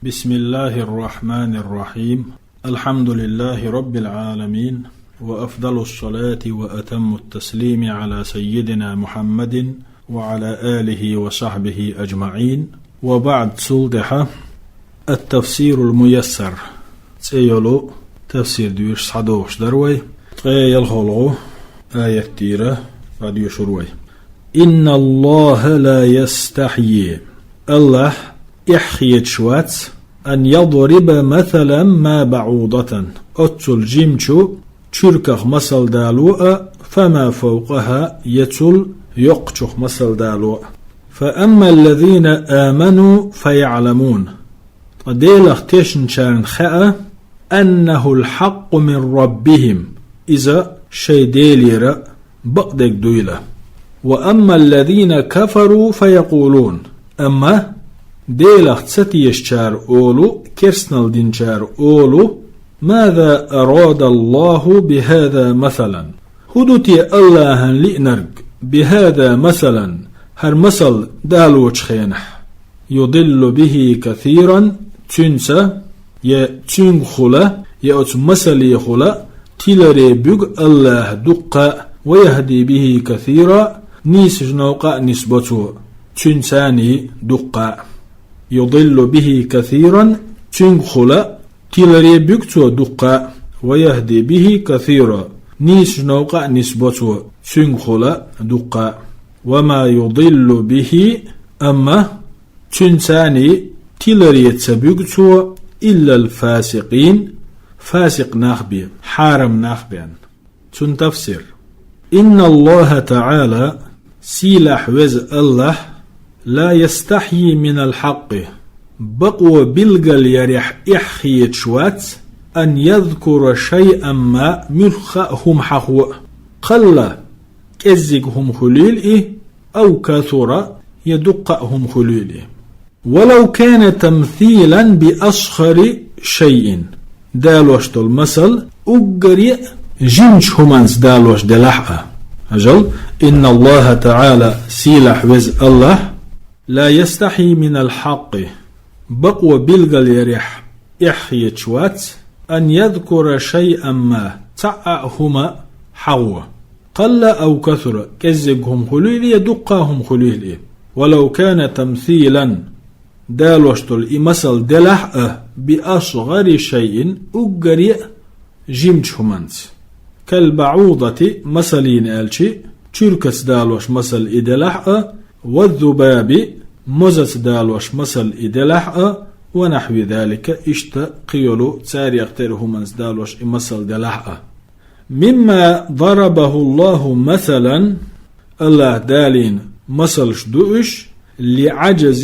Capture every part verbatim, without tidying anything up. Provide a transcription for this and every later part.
بسم الله الرحمن الرحيم. الحمد لله رب العالمين، وأفضل الصلاة وأتم التسليم على سيدنا محمد وعلى آله وصحبه أجمعين. وبعد، цул тӀехьа التفسير الميسر цӀе йолу тафсир доьшуш схьадогӀуш дара вай. Ткъе ялхолгӀа аят тӀера дӀадоьшур вай. إن الله لا يستحيي. АллахӀ эхь хеташ вац, أن يضرب مثلا ما بعوضة, оццул жимачу чуьрках масал дало а, فما فوقها, я цул йоккхачух масал дало а. فأما الذين آمنوا فيعلمون. Ткъа Делах тешначарна хаьа, أنه الحق من ربهم, иза шайн Делера бакъдерг дуйла. وأما الذين كفروا فيقولون, амма Делах ца тешачара олу, керстанал динчара олу: ماذا أراد الله بهذا مثلا؟ ХӀун ду те АллахӀан лиънарг بهذا مثلا, хӀара масал далочу хенахь? يضل به كثيرا, цуьнца, я цуьнгахула, я оцу масалехула тиларе буьгу АллахӀа дуккха а, ويهدي به كثيرا, нийсачу новкъа а нисбо Цо цуьнца дуккха а. يضل به كثيرا, цуьнгахула тиларе буьгу Цо дуккха а, ويهدي به كثيرا, нийсачу новкъа а нисбо Цо цуьнгахула дуккха а. وما يضل به, амма цуьнца тиларе ца буьгу Цо إلا الفاسقين, фасикъ нах бен, хьарам нах бен. Цуьнан тафсир. إن الله تعالى, сийлахь веза АллахӀ, لا يستحيي من الحق, бакъо билгалъярехь эхь хеташ вац, أن يذكر شيئا ما, муьлхха а хӀума хьахо а, قل, кӀеззиг хӀума хуьлийла и, أو كثر, я дуккха а хӀума хуьлийла и. ولو كان تمثيلا بأصغر شيء, далош долу масал уггаре а жимачу хӀуманца далош делахь а. Хьажал, إن الله تعالى, сийлахь веза АллахӀ, لا يستحيي من الحق, бакъо билгалъярехь эхь хеташ вац, أن يذكر شيئا ما, цхьа а хӀума хьахо. قل أو كثر, кӀеззиг хӀума хуьлийла я дуккха а хӀума хуьлийла и. ولو كان تمثيلا, далош долу и масал делахь а, بأصغر شيء, уггаре а жимачу хӀуманца. كالبعوضة, масална аьлча, чуьркаца далош масал и делахь а, والذباب, мозаца далош масал и делахь а, ونحو ذلك, иштта кхин йолу царех тера хӀуманца далош и масал делахь а. مما ضربه الله مثلا, АллахӀа далийна масалш ду уьш, لعجز,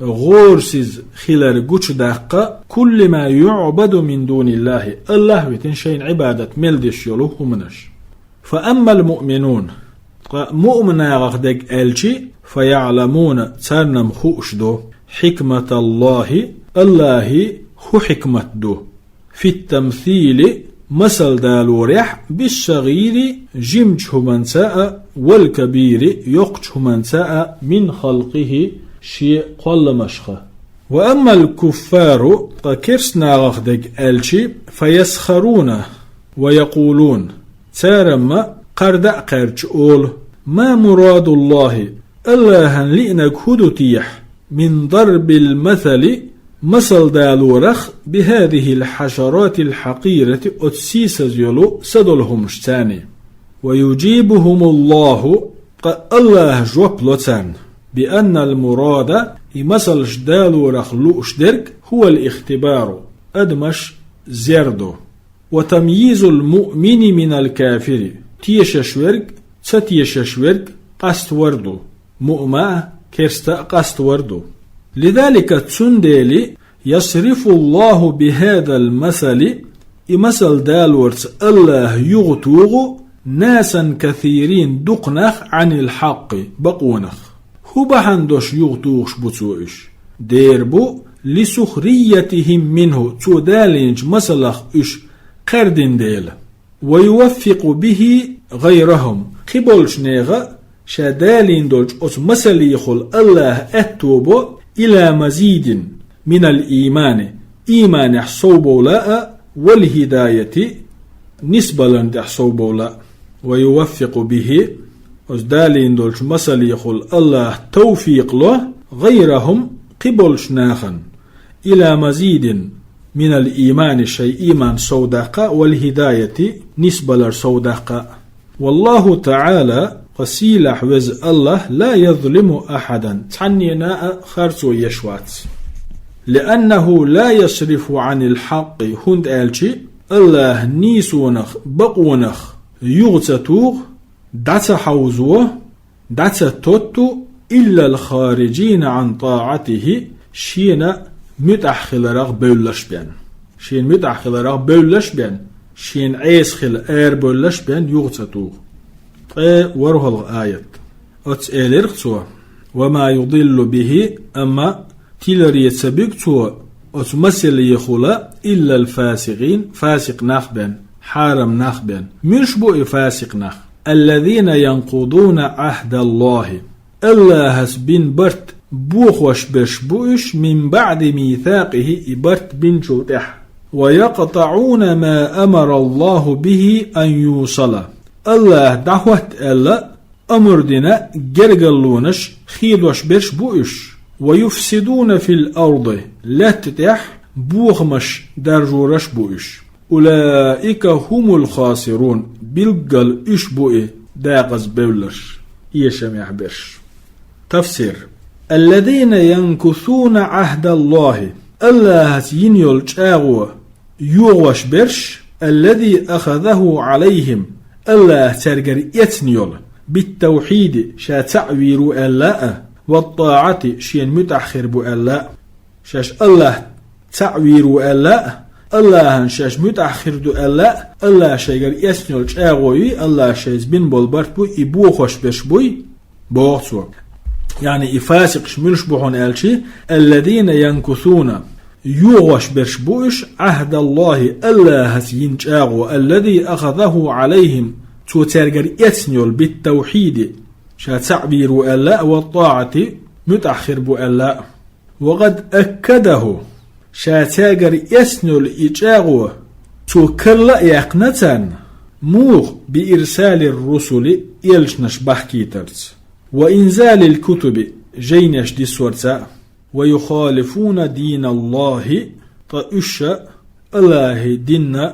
гӀорасиз хилар гучудаккха, كل ما يعبد من دون الله, АллахӀ витина шайна Ӏибадат мел деш йолу хӀуманаш. فأما المؤمنون, ткъа муъмин нахах дерг аьлча, فيعلمون, царна-м хууш ду, حكمة الله, АллахӀан хӀун хьикмат ду, في التمثيل, масал далорехь, بالصغير, жимачу хӀуманца а, والكبير, йоккхачу хӀуманца а, من خلقه, Шен кхолламашха. وأما الكفار, ткъа керста нахах дерг аьлча, فيسخرون ويقولون, цара-м кхардаккха кхаьрдаш олу: ما مراد الله, АллахӀан лиънарг хӀун ду техьа, من ضرب المثل, масал далорах, بهذه الحشرات الحقيرة, оцу сийсаз йолу са долу хӀуманашца. ويجيبهم الله, ткъа АллахӀа жоп ло царна, بأن المراد, и масалш далорах лууш дерг, هو الاختبار, адамаш зер ду. وتمييز المؤمن من الكافر, тешаш верг, ца тешаш верг къаставар ду, муъма а, керста а къаставар ду. لذلك, цундела, يصرف الله بهذا المثل, и масал далорца АллахӀа юхатуху, ناسا كثيرين, дукха нах, عن الحق, бакъонах. ХӀун бахьана долуш юхатухуш бу Цо уьш? Дера бу, لسخريتهم منه, Цо далийначу масалах уьш кхаьрдина дела. ويوفق به غيرهم, кхиболчу нехан а ша далийна долчу оцу масалехула АллахӀа аьтто бо, إلى مزيد, من الإيمان, ийманехь совбовла а, والهداية, нисбаларна тӀехь совбовла а. ويوفق به, оцу Дала йина долчу масалехула АллахӀа тавфикъ ло, غيرهم, кхин болчу нахана, إلى مزيد من الإيمان, шайн ийман совдаккха а, والهداية, нисбалар совдаккха а. والله تعالى, кху сийлахь веза АллахӀ, لا يظلم أحدا, цхьаннена а харцо еш вац. لأنه لا يصرف عن الحق, хӀунда аьлча АллахӀ нийсонах, бакъонах юха ца туху, дӀа ца хьовзо, дӀа ца тотту, إلا الخارجين عن طاعته, шена муьтӀахь хиларах бевллаш бен. Шена муьтӀахь хиларах бевллаш бен, шена Ӏеса хила арабевллаш бен юха ца туху. Ткъе ворхӀалгӀа аят. Оцу элира цо: وما يضل به, амма тиларе ца буьгу цо оцу масалехула, إلا الفاسقين, фасикъ нах бен, хьарам нах бен. Муьлш бу и фасикъ нах? الذين ينقضون عهد الله, АллахӀас бина барт бохош берш бу уьш, من بعد ميثاقه, и барт бинчул тӀаьхьа. ويقطعون ما أمر الله به أن يوصل, АллахӀа дӀахӀотта аьлла, амр дина гергарлонаш хедош берш бу уьш. ويفسدون في الأرض, лаьтта тӀехь бохамаш даржораш бу уьш. أولئك هم الخاسرون, билггал уьш бу и декъаза бевлларш, эшамехь берш. Тафсир. الذين ينقضون عهد الله, АллахӀаца йина йолу чӀагӀо йохош берш, الذي أخذه عليهم, АллахӀа цаьргара эцна йолу, بالتوحيد, ша цхьаъ вийр ву аьлла а, والطاعة, шена муьтӀахь хир бу аьлла а. Шаьш АллахӀ цхьаъ вийр ву аьлла а, АллахӀан шаьш муьтӀахь хир ду аьлла а, АллахӀа шайгара эцна йолу чӀагӀо юй, АллахӀа шайца бина болу барт буй, и бохош берш буй, боху цо. Яъни и фасикъаш муьлш бу хьуна аьлчи, الذين ينقضون, йохош берш бу уьш, عهد الله, АллахӀаца йина чӀагӀо, الذي أخذه عليهم, цо цаьргара эцна йолу, بالتوحيد, ша цхьаъ вийр ву аьлла а, والطاعة, муьтӀахь хир бу аьлла а. وقد أكده, ша цаьргара эцна йолу и чӀагӀо, цо карла а яьккхина царна, муха, بإرسال الرسل, элчанаш бахкийтарца, وإنزال الكتب, жайнеш диссорца а, ويخالفون دين الله, ткъа уьш а АллахӀан динна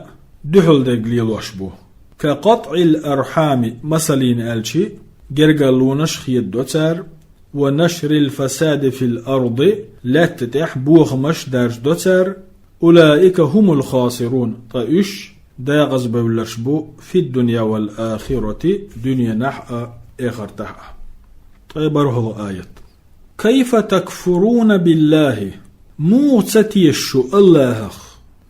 дуьхьал дерг лелош бу. كقطع الأرحام, масаллина аьлчи, гергарлонаш хедадо цара, ونشر الفساد في الأرض, лаьтта тӀехь бохамаш даржадо цара, أولئك هم الخاسرون, ткъа уьш декъаза бевлларш бу, في الدنيا والآخرة, дуьненахь а, эхартахь а. Ткъе бархӀалгӀа аят. كيف تكفرون بالله, муха ца теша шу АллахӀах?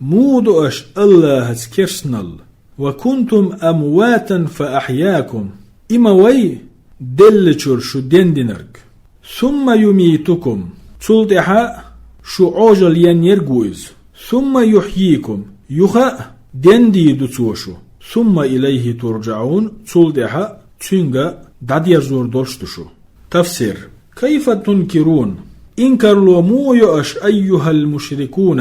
Муха ду аша АллахӀаца керстанал? وكنتم أمواتا فأحياكم, и ма вай деллачуьра шу дендинарг. ثم يميتكم, цул тӀаьхьа шу Ӏожалла еннарг ву иза. ثم يحييكم, юха а дендийр ду цо шу. ثم إليه ترجعون, цул тӀаьхьа цуьнга дӀадерзор долуш ду шу. Тафсир. كيف تنكرون, инкарло муха йо аша, أيها المشركون,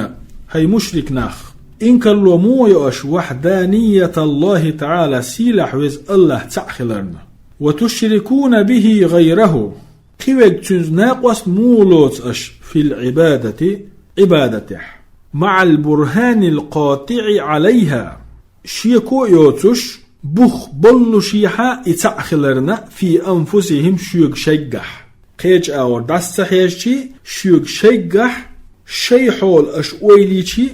хӀай мушрик нах? Инкарло муха йо аша, وحدانية الله تعالى, сийлахь веза АллахӀ цхьаъ хиларна? وتشركون به غيره, кхин верг цуьнца накъост муха лоцу аша, في العبادة, Ӏибадатехь, مع البرهان القاطع عليها, шеко а йоцуш, бух боллушехьа и цхьаъ хиларна, في أنفسهم, шуьга шайгахь. Кхечу агӀор дӀаса ца хьежчи, шуьга шайгахь, шайн хьолах аша ойла йичи,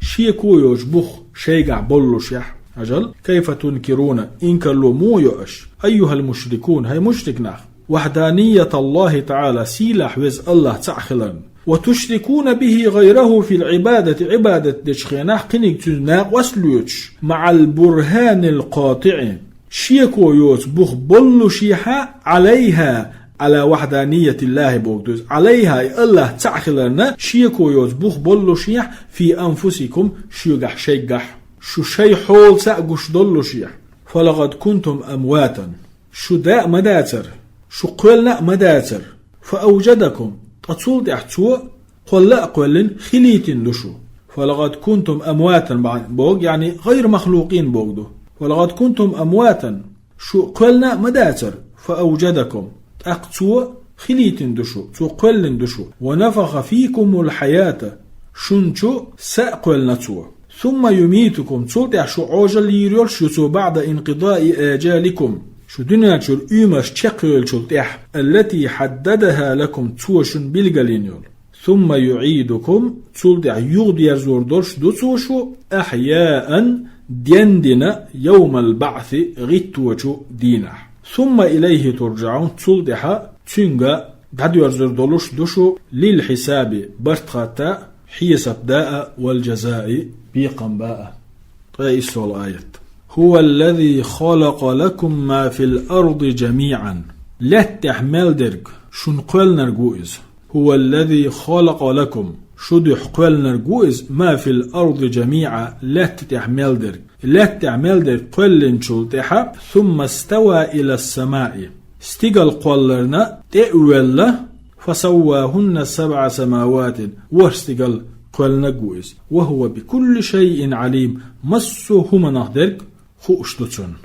шеко йоцуш бух шайгахь боллушехь. Хьажал, كيف تنكرون, инкарло муха йо аша, أيها المشركون, хӀай мушрик нах, وحدانية الله تعالى, сийлахь веза АллахӀ цхьаъ хиларна, وتشركون به غيره في العبادة, Ӏибадат дечу хенахь кхиниг цуьнца накъост а лоьцуш, مع البرهان القاطع, шеко йоцу бух боллушехьа, عليها, على وحدانية الله боху деза, عليها, и АллахӀ цхьаъ хиларна, шеко йоцу бух боллушехь, في أنفسكم, шуьгахь шайгахь, шу шайн хьолаца а гуш доллушехь. فلقد كنتم أمواتا, шу да а ма дацара, шу кхоьллина а ма дацара. فأوجدكم, ткъа цул тӀаьхьа Цо кхолла а кхоьллина хилийтина ду шу. فلقد كنتم أمواتا боху, яъни غير مخلوقين боху ду. فلقد كنتم أمواتا, шу кхоьллина а ма дацара, فأوجدكم, тӀаккха Цо хилийтина ду шу, Цо кхоьллина ду шу. ونفخ فيكم الحياة, шун чу са а кхоьллина Цо. ثم يميتكم, цул тӀаьхьа шу Ӏожалла йийр йолуш ю Цо, بعد انقضاء آجالكم, шу дуьнен чуьра уьймаш чекхйолчул тӀаьхьа, التي حددها لكم, Цо шуна билгалйина йолу. ثم يعيدكم, цул тӀаьхьа юхадерзор долуш ду Цо шу, أحياء, дендина, يوم البعث, гӀитточу дийнахь. ثم إليه ترجعون, цул тӀаьхьа Цуьнга дӀадоьрзур долуш ду шу, للحساب, барт хатта, хьесап дан а, والجزاء, бекхам бан а. Ткъе иссалгӀа аят. هو الذي خلق لكم ما في الأرض جميعا. Лаьтта тӀехь мел дерг шуна кхоьллинарг ву Иза. هو الذي خلق لكم, шу дуьхьа кхоьллинарг ву Иза, ما في الأرض جميعا, лаьтта тӀехь мел дерг. Лаьтта тӀехь мел дерг кхоьллинчул тӀаьхьа, ثم استوى إلى السماء, стигала кхолларна тӀе а воьлла, فسواهن سبع سماوات, ворхӀ стигал кхоьллинарг ву Иза. وهو بكل شيء عليم, массо а хӀуманах дерг хууш ду Цунна.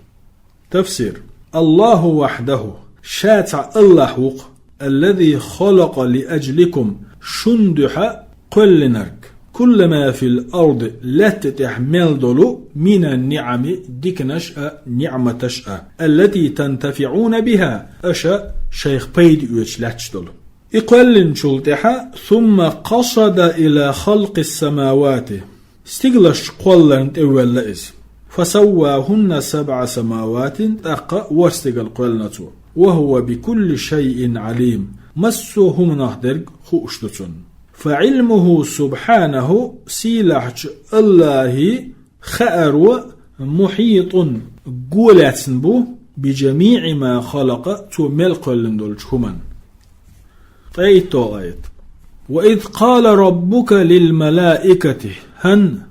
Тафсир. الله وحده, Ша цхьа АллахӀ ву-кх, الذي خلق لأجلكم, шун дуьхьа кхоьллинарг, كل ما في الأرض, лаьтта тӀехь мел долу, من النعم, диканаш а, ниӀматаш а, التي تنتفعون بها, аша шайх пайда оьцуш лаьтташ долу. И кхоьллинчул тӀаьхьа, ثم قصد إلى خلق السماوات, стигалаш кхолларна тӀе воьлла Иза. فسواهن سبع سماوات, тӀаккха ворхӀ стигал кхоьллина Цо. وهو بكل شيء عليم, массо а хӀуманах дерг хууш ду Цунна. فعلمه سبحانه, сийлахьчу АллахӀан хааро, محيط, го лаьцна бу, بجميع ما خلق, Цо мел кхоьллина долчу хӀуманна. Ткъе итталгӀа аят. وإذ قال ربك للملائكة, хӀинца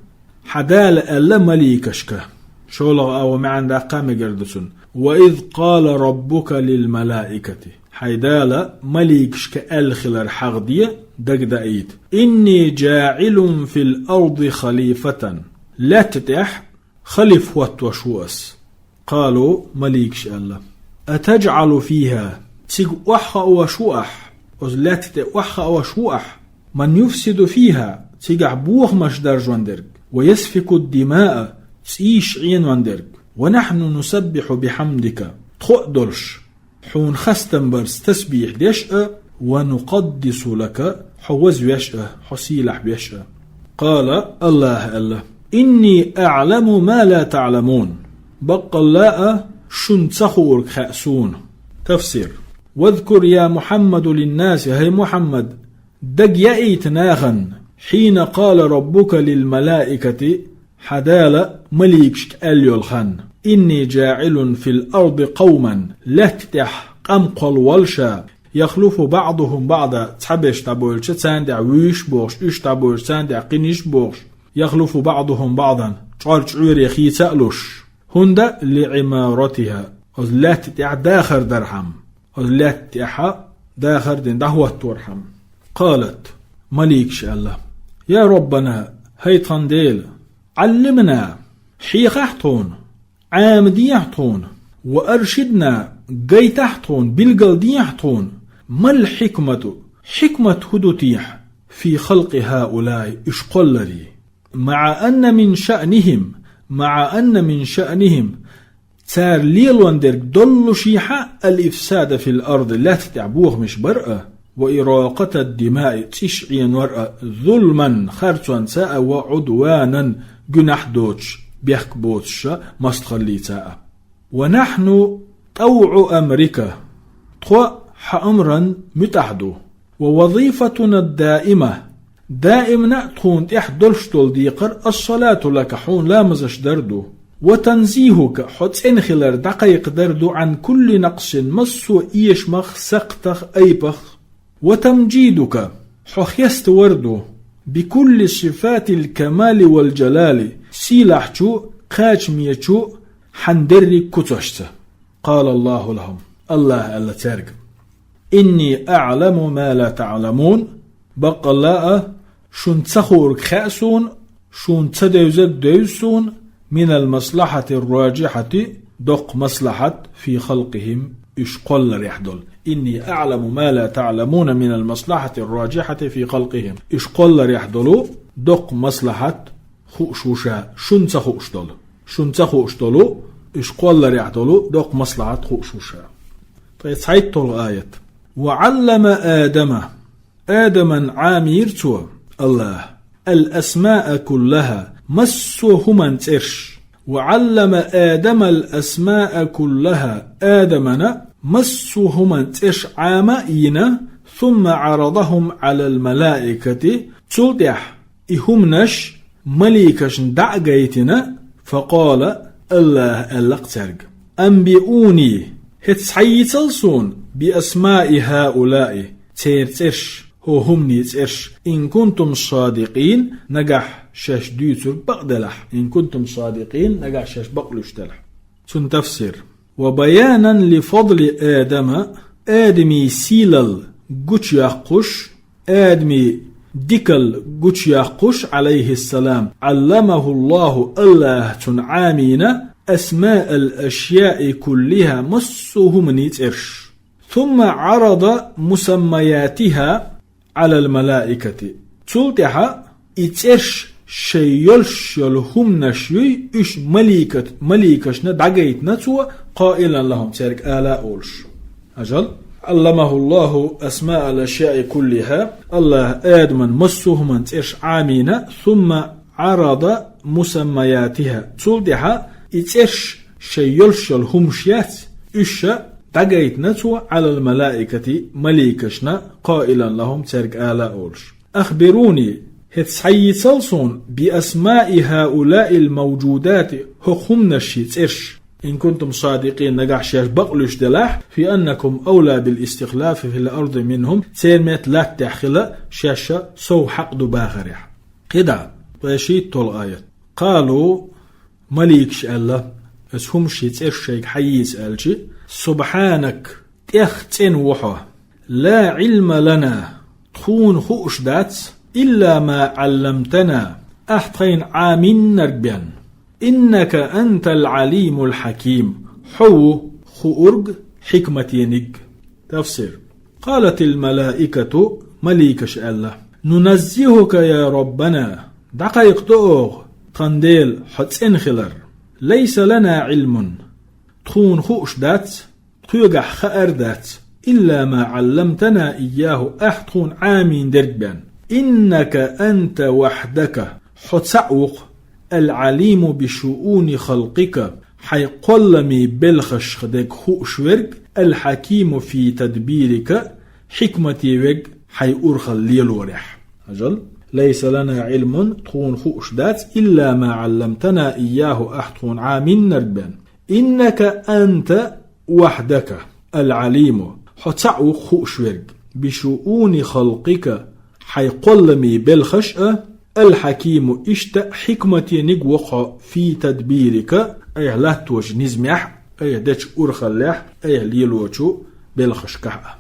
хьан Дала аьлла маликашка. ШолгӀа а ву маьӀна даккха мегар ду цунна. وإذ قال ربك للملائكة. Хьайн Дала маликашка аьлла хилар хьахаде, дагадаийта. إني جاعل في الأرض خليفة. Лаьтта тӀехь халифа хӀоттош ву Ас. قالوا, маликаш аьлла: أتجعل فيها, цига охьахаош ву ахь, оцу лаьтта тӀе охьахаош ву ахь, من يفسد فيها, цигахь бохамаш даржон дерг, ويسفك الدماء, цӀийш Ӏенон дерг, ونحن نسبح بحمدك, тхо а долуш, хьуна хастам барца тасбихь деш а, ونقدس لك, хьо вазвеш а, хьо сийлахь веш а. قال, АллахӀа аьлла: إني أعلم ما لا تعلمون. Баккъалла а, шуна ца хуург хаьа суна. Тафсир. واذكر يا محمد للناس, хӀай Мухьаммад, дага яийта нахана, حين قال ربك للملائكة, хьан Дала маликашка аьлла йолу хан: إني جاعل في الأرض قوما, лаьтта тӀехь къам кхолла волу Ша, يخلف بعضهم بعضا, цхьаберш дӀабевлча, царна тӀехь вуьйш а бохуш, уьш дӀабевлча, царна тӀехь кхин йиш а бохуш, يخلف بعضهم بعضا, чӀор чӀоьре хийца а луш. ХӀунда? لعمارتها, оцу лаьтта тӀехь дахар дархьама, оцу лаьтта тӀехь дахар дина дӀахӀоттархьама. قالت, маликаш аьлла: يا ربنا, хӀай тхан Дела, علمنا, хьехахьа тхуна, Ӏамадехьа тхуна, وأرشدنا, гайтахьа тхуна, билгалдехьа тхуна, ما الحكمة, хьикмат хӀун ду техьа, في خلق هؤلاء, уьш кхолларе. مع أن من شأنهم, مع أن من شأنهم, цара лелон дерг доллушехьа, الإفساد في الأرض, лаьтта тӀехь бохамаш бар а, وإراقة الدماء, цӀийш Ӏенор а, ظلما, харцонца а, وعدوانا, гуьнахь доцуш, бехк боцуш а, мостагӀаллица а. ونحن طوع أمرك, тхо хьан амран муьтӀахь ду. ووظيفتنا الدائمة, даимна а тхуна тӀехь долуш долу декхар, الصلاة لك, хьуна ламазаш дар ду. وتنزيهك, хьо цӀена хилар дӀакхайкхадар ду, عن كل نقص, массо а эшамах, сакхтах, айпах. وتمجيدك, хьо хеставар ду, بكل صفات الكمال والجلال, сийлахьчу, кхачамечу хьан дерриг куцашца. قال الله لهم, АллахӀа аьлла цаьрга: إني أعلم ما لا تعلمون, Баккъалла а, шун ца хуург хаьа суна, шун ца девзаг девза суна, من المصلحة الراجحة, доккха маслахьат, في خلقهم, уьш кхолларехь долу. إني أعلم ما لا تعلمون من المصلحة الراجحة في خلقهم. Уьш кхолларехь долу доккха маслахьат хууш ву ша, шун ца хууш долу. Шун ца хууш долу, уьш кхолларехь долу доккха маслахьат хууш ву ша. Ткъе цхьайтталгӀа аят. وعلم آدم, Адаман Ӏамийра цо, АллахӀа, الأسماء كلها, массо а хӀуман цӀерш. وعلم آدم الأسماء كلها, Адамана массо а хӀуман цӀерш Ӏама а йина, ثم عرضهم على الملائكة, цул тӀаьхьа и хӀуманаш маликашна дӀа а гайтина, فقال, АллахӀа аьлла-кх цаьрга: أنبئوني, хӀета схьайийцал суна, بأسماء هؤلاء, церан цӀерш, хӀо хӀуманийн цӀерш, إن كنتم صادقين, нагахь шаьш дуьйцург бакъ делахь, إن كنتم صادقين, нагахь шаьш бакълуьйш делахь. Цуьнан тафсир. وبيانا لفضل آدم, Адаман сийлалла гучуяккхуш, Адаман дикалла гучуяккхуш, عليه السلام, علمه الله, АллахӀа цунна Ӏамийна, أسماء الأشياء كلها, массо а хӀуманийн цӀерш. ثم عرض مسمياتها على الملائكة. Цул тӀаьхьа и цӀерш шайн йолуш йолу хӀуманаш юй, уьш маликат-, маликашна дӀагайтина цо, قائلا لهم, цаьрга ала а олуш. Ажал. علمه الله أسماء الأشياء كلها, АллахӀа Адаман массо а хӀуманийн цӀерш Ӏамийна, ثم عرض مسمياتها. Цул тӀаьхьа и цӀерш шайн йолуш йолу хӀуманаш яц, уьш а дӀагайтина цо, على الملائكة, маликашна, قائلا لهم, цаьрга ала а олуш: أخبروني, хӀета схьайийцал суна, بأسماء هؤلاء الموجودات, хӀокху хӀуманийн цӀерш, إن كنتم صادقين, нагахь шаьш бакълуьйш делахь, في أنكم أولى بالاستخلاف في الأرض منهم, церан метта латтехь хила шаьш сов хьакъ ду бахарехь. КхидӀа, ткъе шийтталгӀа аят. قالوا, маликаша аьлла, оцу хӀуманийн цӀерш шайга хьайийца аьлча: سبحانك, тӀех цӀена ву хьо, لا علم لنا, тхуна хууш дац, إلا ما علمتنا, ахь тхайна Ӏамийнарг бен. إنك أنت العليم الحكيم, хьо ву хуург, хьикматениг. Тафсир. قالت الملائكة, маликаша аьлла: ننزهك يا ربنا, дӀакхайкхадо оха, тхан Дела, хьо цӀена хилар. ليس لنا علم, тхуна хууш дац, тхоьгахь хаар дац, إلا ما علمتنا إياه, ахь тхуна Ӏамийна дерг бен. إنك أنت وحدك, хьо цхьаъ ву-кх, العليم بشؤون خلقك, хьайн кхолламийн белхашха дерг хууш верг, الحكيم في تدبيرك, хьикмате верг хьайн урхалла лелорехь. Ажал. ليس لنا علم, тхуна хууш дац, إلا ما علمتنا إياه, ахь тхуна Ӏамийнарг бен. إنك أنت وحدك العليم, хьо цхьаъ ву-кх хууш верг, بشؤون خلقك, хьайн кхолламийн белхаш а, الحكيم, иштта а хьикматениг ву-кх хьо, في تدبيرك, айхьа латточу низамехь, айхьа дечу урхаллехь, айхьа лелочу белхашкахь а.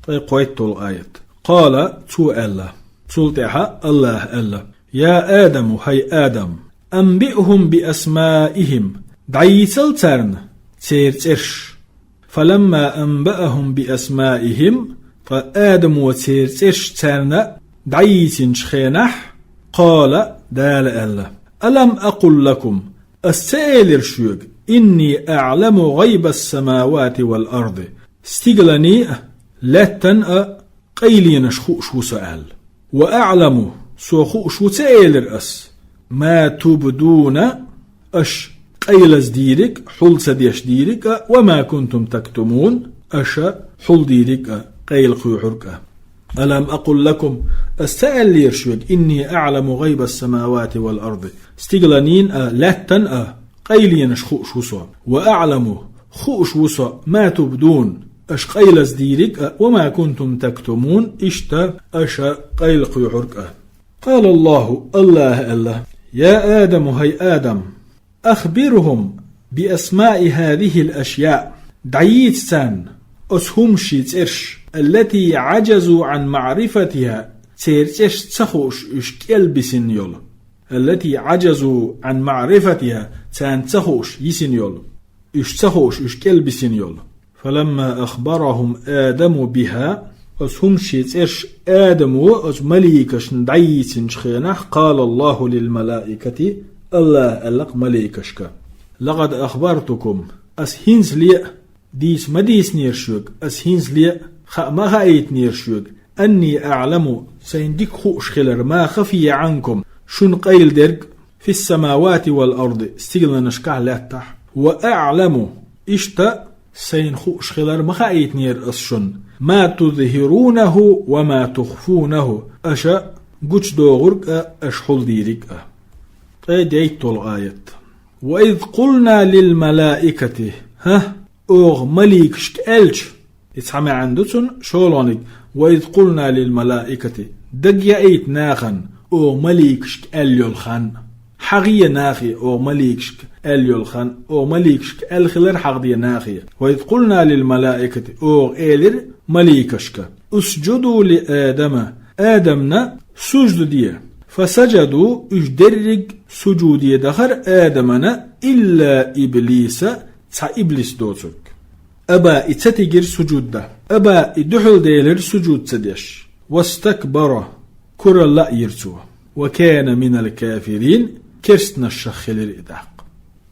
Ткъе кхойтталгӀа аят. قال, цо аьлла, цул тӀаьхьа АллахӀа аьлла: يا آدم, хӀай Адам, أنبئهم بأسمائهم, дӀайийцал царна церан цӀерш. فلما أنبأهم بأسمائهم, ткъа Адамо церан цӀерш царна дӀайийцинчу хенахь, قال, Дала аьлла: ألم أقل لكم, ас ца элира шуьга, إني أعلم غيب السماوات والأرض, стигаланийн а, лаьттан а къайленаш хууш ву со аьлла. وأعلم, со хууш ву ца элира ас, ما تبدون, аша къайлаза дийриг а, хьул ца деш дийриг а, وما كنتم تكتمون, аша хьулдийриг а, къайла кхоьхьург а. ألم أقل لكم, ас ца аьллера шуьга, إني أعلم غيب السماوات والأرض, стигаланийн а, лаьттан а къайленаш хууш ву со. وأعلم, хууш ву со, ما تبدون, аша къайлаза дийриг а, وما كنتم تكتمون, иштта аша къайла кхоьхьург а. قال الله, АллахӀа аьлла: يا آدم, хӀай Адам, أخبرهم بأسماء هذه الأشياء, дӀайийца царна оцу хӀуманийн цӀерш, التي عجزوا عن معرفتها, церан цӀераш ца хууш уьш кӀел бисина йолу. التي عجزوا عن معرفتها, царна ца хууш йисина йолу. Уьш ца хууш уьш кӀел бисина йолу. فلما أخبرهم آدم بها, оцу хӀуманийн цӀераш Адамо оцу маликашна дӀайийцинчу хенахь, قال الله للملائكة, АллахӀа аьлла-кх маликашка: لقد أخبرتكم, ас хӀинцале а дийца ма дийцинера шуьга, ас хӀинцале а хаа ма хаийтинера шуьга, أني أعلم, сайна дика хууш хилар, ما خفي عنكم, шуна къайладерг, في السماوات والأرض, стигланашкахь а лаьттахь а, وأعلم, иштта сайна хууш хилар ма хаийтинера ас шуна, ما تظهرونه وما تخفونه, аша гучудохург а, аша хьулдийриг а. Ткъе дейтталгӀа аят. وإذ قلنا للملائكة, хӀа, оха маликашка аьлча, и цхьа маьӀна ду цунна, шолгӀаниг, وإذ قلنا للملائكة, дагаяийта нахана оха маликашка аьлла йолу хан. ХьагӀе нахе оха маликашка аьлла йолу хан, оха маликашка аьлла хилар хьагӀде нахе. وإذ قلنا للملائكة, оха элира маликашка: اسجدوا لآدم, Адамна сужда де. فسجدوا, уьш дерриг сужуде дахара Адамана, إلا إبليس, цхьа иблис доцург. أبى, и ца тигира сужуд дан. أبى, и дуьхьал делира сужуд ца деш. واستكبر, куралла а йира цо. وكان من الكافرين, керстанашах хилира и тӀаккха.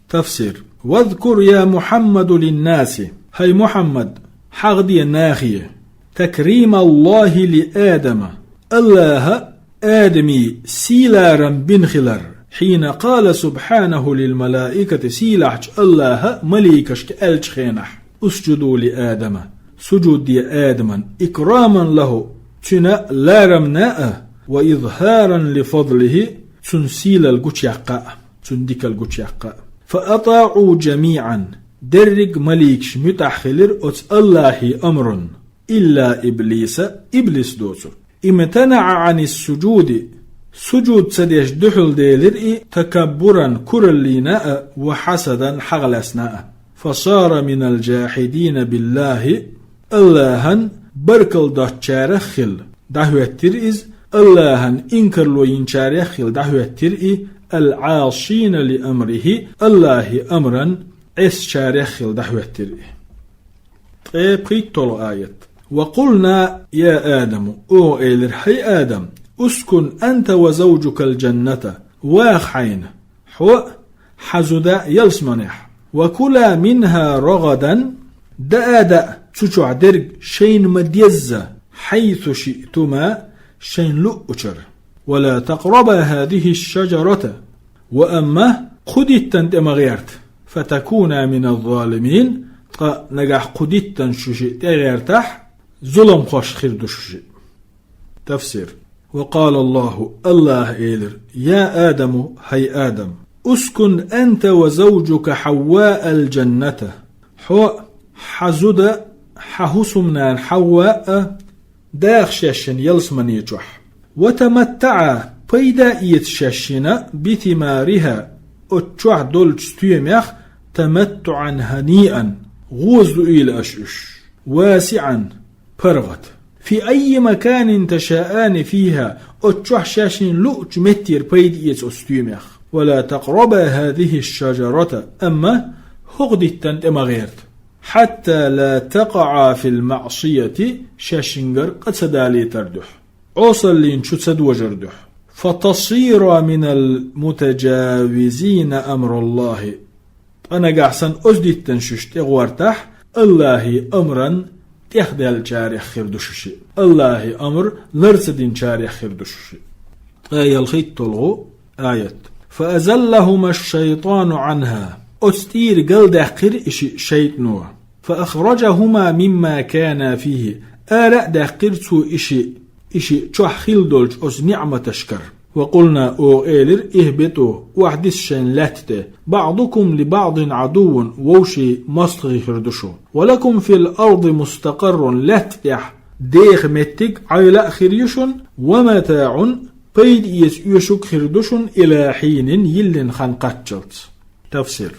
Тафсир. واذكر يا محمد للناس, хӀай Мухьаммад, хьагӀде нахе, تكريم الله لآدم, АллахӀа Адаман сий-ларам бина хилар, حين قال سبحانه للملائكة, сийлахьчу АллахӀа маликашка аьллачу хенахь: اسجدوا لآدم, сужуд де Адаман, إكراما له, цуьнан ларамна а, وإظهارا لفضله, цуьнан сийлалла гучуяккха а, цуьнан дикалла гучуяккха а. فأطاعوا جميعا, дерриг маликаш муьтӀахь хилира оцу АллахӀан амрана, إلا إبليس, иблис доцург. امتنع عن السجود, сужуд ца деш дуьхьал делира и, تكبرا, кураллина а, وحسدا, хьагӀ лаьцна а. فصار من الجاحدين بالله, АллахӀан баркалла доцучарах хилла дӀахӀоьттира иза, АллахӀан инкарло йинчарах хилла дӀахӀоьттира и, العاصين لأمره, АллахӀан амран Ӏессачарах хилла дӀахӀоьттира и. Ткъе пхийтталгӀа аят. وقلنا يا آدم, оха элира: хӀай Адам, اسكن أنت وزوجك الجنة, ваха хьайна, хьо а, хьан зуда а ялсаманехь. وكلا منها رغدا, даа а даа цу чохь дерг шайна ма-дезза, حيث شئتما, шайна луъучара. ولا تقربا هذه الشجرة, ва амма кху диттан тӀе ма гӀерта, فتكونا من الظالمين, ткъа нагахь кху диттан шу шиъ тӀе гӀертахь, зуламхошна хир ду шу шиъ. Тафсир. وقال الله, АллахӀа элира: يا آدم, хӀай Адам, اسكن أنت وزوجك حواء الجنة, хьо а, хьан зуда а, хьан хӀусамнана Хьавва а даха шаьшшинна ялсамани чохь. وتمتعا, пайда а эца шаьшшинна, بثمارها, оцу чохь долчу стоьмех, تمتعا هنيئا, гӀоза дуийла аша уьш, واسعا, паргӀат. في أي مكان تشاءان فيها, оцу чохь шаьшшинна луъучу меттера пайда эца оцу стоьмех. ولا تقربا هذه الشجرة, амма хӀокху диттан тӀе ма гӀерта. حتى لا تقعا في المعصية, шаьшшингара къа ца далийтар дуьхьа, Ӏосаллин чу ца дожар дуьхьа. فتصيرا من المتجاوزين أمر الله, ткъа нагахь санна оцу диттан шуьш тӀегӀортахь, АллахӀан амран тӀехдаьллачарех хир ду шу шиъ, АллахӀан амр лар ца динчарех хир ду шу шиъ. Ткъе ялхитталгӀа аят. فأزلهما الشيطان عنها, оцу тӀера галдаьккхира и шиъ шайтӀано. فأخرجهما مما كانا فيه, ара а даьккхира цо и шиъ, и шиъ чохь хилла долчу оцу ниӀматашкара. وقلنا, оха элира: اهبطوا, охьадиса шайн лаьтта тӀе, بعضكم لبعض عدو, вовшийн мостагӀий хир ду шу. ولكم في الأرض مستقر, лаьтта тӀехь деха меттиг, Ӏойла а хир ю шуна, ومتاع, пайда эца оьшург хир ду шуна, إلى حين, йиллина хан кхаччалц. Тафсир.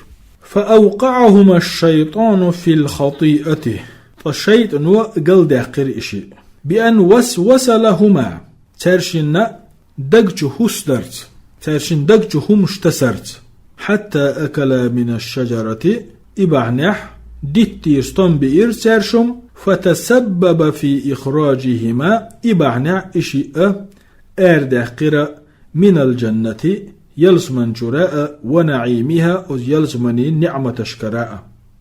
فأوقعهما الشيطان في الخطيئة, Ткъа шайтӀано галдаьккхира и шиъ. بأن وسوس لهما, цаьршинна даг чу хӀусдарца, цаьршинна даг чу хӀумаш тасарца. حتى أكلا من الشجرة, и бахьанехь диттера стом биира цаьршимма, فتسبب في إخراجهما, и бахьанехь и шиъ арадаьккхира, من الجنة, ялсамани чура а, ونعيمها, оцу ялсаманин ниӀматашкара а.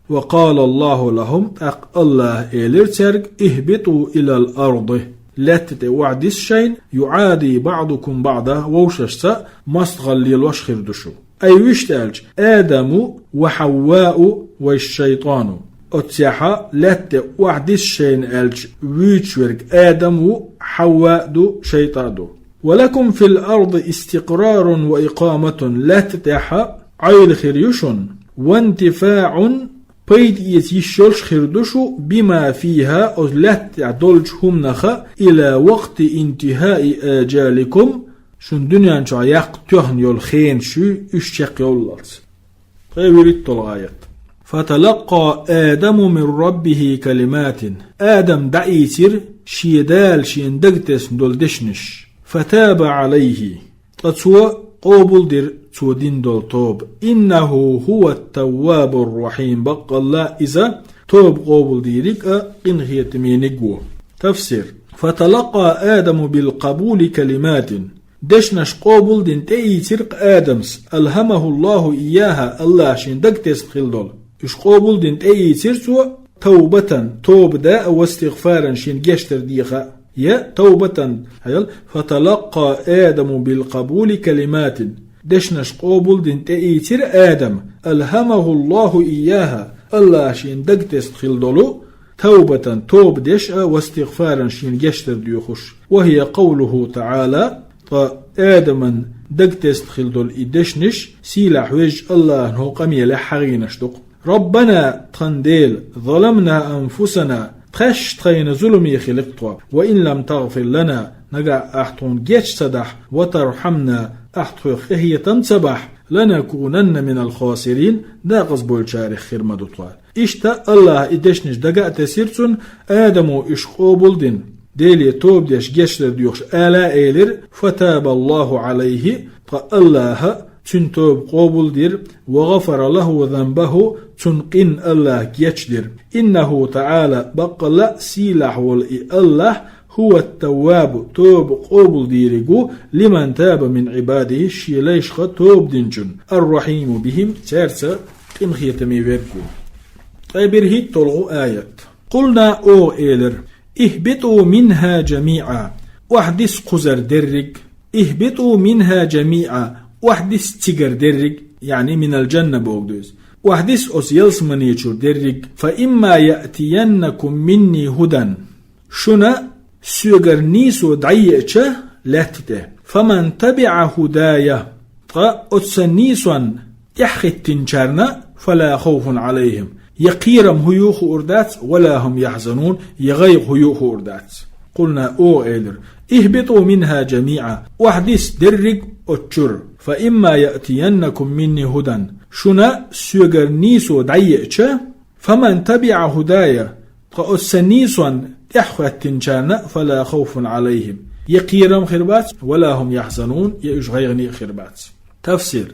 وقال الله لهم, тӀаккха АллахӀа элира цаьрга: اهبطوا إلى الأرض, лаьтта тӀе охьадиса шайна, يعادي بعضكم بعضا, вовшашца мостагӀалла лелош хир ду шу. Ай вуьшта аьлча, آدم وحواء والشيطان. Оццехьа лаьтта тӀе охьадиса шайна аьлча, вуьйцуш верг Адам ву, Хьавва а ду, шайтӀа а ду. ولكم في الأرض استقرار وإقامة, лаьтта тӀехь Ӏойла хир ю шуна, وانتفاع, пайда эца йиш йолуш хир ду шу, بما فيها, оцу лаьтта тӀехь долчу хӀуманах, إلى وقت انتهاء آجالكم, шун дуьнен чохь яккха тоьхна йолу хенаш уьш чекхйоллалц. Ткъе вуьрхӀитталгӀа аят. فتلقى آدم من ربه كلمات, Адам дӀаийцира шен Дала шена дагатесна долу дешнаш. فتاب عليه, ткъа цо къобалдира цо дина долу тоба. إنه هو التواب الرحيم, баккъалла иза тоба къобалдийриг а, къинхетамениг ву. Тафсир. فتلقى آدم بالقبول كلمات, дешнаш къобалдина тӀеийцира-кх Адамс, ألهمه الله إياها, АллахӀа шена дагатесна хилла долу. Уьш къобалдина тӀеийцира цо, توبة, тоба да а, واستغفارا, шена гечдар деха а. Я توبة, хьал, فتلقى آدم بالقبول كلمات, дешнаш къобалдина тӀеийцира Адам, ألهمه الله إياها, АллахӀа шена дагатесна хилла долу, توبة, тоба деш а, واستغفارا, шена гечдар доьхуш. وهي قوله تعالى, ткъа Адаман дагатесна хилла долу и дешнаш, сийлахь везачу АллахӀан хӀокху къамелехь хьахийнарш ду-кх. ربنا, тхан Дела, ظلمنا أنفسنا, тхаьш тхайна зуламе хили-кх тхо, وإن لم تغفر لنا, нагахь ахь тхуна геч ца дахь, وترحمنا, ахь тхох къинхетам ца бахь, لنكونن من الخاسرين, декъаза болчарех хир ма ду тхо. Иштта АллахӀа и дешнаш дага а тесира цунна, Адамо уьш къобалдина, Деле тоба деш гечдар доьхуш ала а элира, فتاب الله عليه, ткъа АллахӀа цуьнан тоба къобалдира, وغفر له ذنبه, цунна къин АллахӀа гечдира. إنه تعالى, баккъалла а сийлахь волу и АллахӀ, هو التواب, тоба къобалдийриг ву, لمن تاب من عباده, шен лайшха тоба динчунна, الرحيم بهم, цаьрца къинхетаме верг ву. Ткъе берхӀитталгӀа аят. قلنا, оха элира: اهبطوا منها جميعا, охьадиса кхузара дерриг. اهبطوا منها جميعا, охьадиса цигара дерриг, яъни من الجنة бохург ду иза. Охьадиса оцу ялсамани чуьра дерриг. فإما يأتينكم مني هدى, шуна соьгара нийсо дӀаеача лаьтта тӀе, فمن تبع هداي, ткъа оцу сан нийсонна тӀаьхьахӀиттинчарна, فلا خوف عليهم, я кхерам хӀун ю хуур дац, ولا هم يحزنون, я гӀайгӀа хӀун ю хуур дац. قلنا, оха элира: اهبطوا منها جميعا, охьадиса дерриг оцу чуьра. فإما يأتينكم مني هدى, шуна соьгара нийсо дӀаеача, فمن تبع هداي, ткъа оцу сан нийсонна тӀаьхьахӀиттинчарна, فلا خوف عليهم, я кхерам хир бац, ولا هم يحزنون, я уьш гӀайгӀане а хир бац. Тафсир.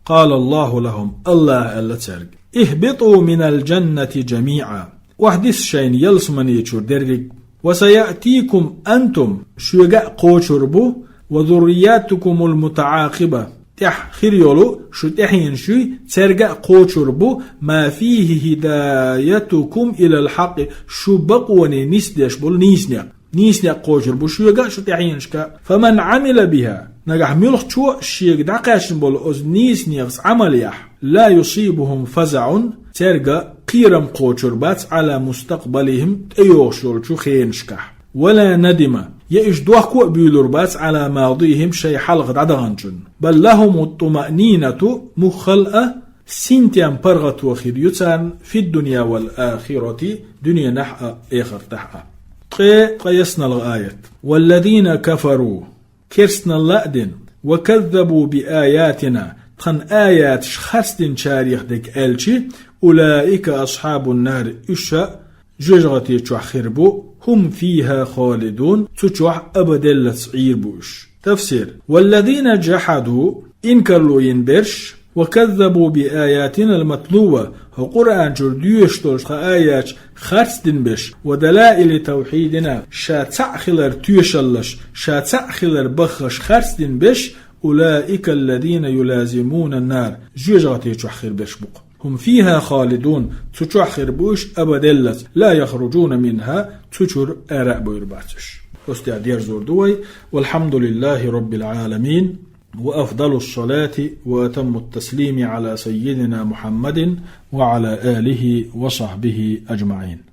قال الله لهم, АллахӀа аьлла цаьрга: اهبطوا من الجنة جميعا, охьадиса шайна ялсамани чуьра дерриг. وسيأتيكم أنتم, шуьга а кхочур бу, وذرياتكم المتعاقبة, тӀаьхьа хир йолу шу тӀаьхьенаш юй, цаьрга а кхочур бу, ما فيه هدايتكم إلى الحق, шу бакъоне нисдеш болу нийса некъ. Нийса некъ кхочур бу шуьга а, шу тӀаьхьенашка а. فمن عمل بها, нагахь муьлххачо а шега дӀакхаьчна болу оцу нийса некъаца Ӏамал яхь, لا يصيبهم فزع, цаьрга кхерам кхочур бац, على مستقبلهم, тӀейогӀуш йолчу хенашкахь. ولا ندم, я уьш дохко а буьйлур бац, على ماضيهم, шайн хьалха дӀадаханчунна. بل لهم الطمأنينة, муххал а, синтем, паргӀато хир ю царна, في الدنيا والآخرة, дуьненахь а, эхартахь а. Ткъе ткъайесналгӀа аят. والذين كفروا, керстаналла а дина, وكذبوا بآياتنا, тхан аяташ харцдинчарех дерг аьлча, أولئك أصحاب النار, уьш а жоьжахате чохь хир бу, هم فيها خالدون, цу чохь абаделлац Ӏийр бу уьш. Тафсир. والذين جحدوا, инкарло йина берш, وكذبوا بآياتنا المتلوة, хӀокху Къуръан чуьра доьшуш долчу тхан аяташ харцдина берш, ودلائل توحيدنا, ша цхьаъ хилар тоьшаллаш, ша цхьаъ хилар баххаш харцдина берш, أولئك الذين يلازمون النار, жоьжахате чохь хир берш бу-кх. هم فيها خالدون, цу чохь хир бу уьш абаделлац, لا يخرجون منها, цу чуьра ара а бойр бац уьш. Оцу тӀехь дерзор ду вай. والحمد لله رب العالمين، وأفضل الصلاة وأتم التسليم على سيدنا محمد وعلى آله وصحبه أجمعين.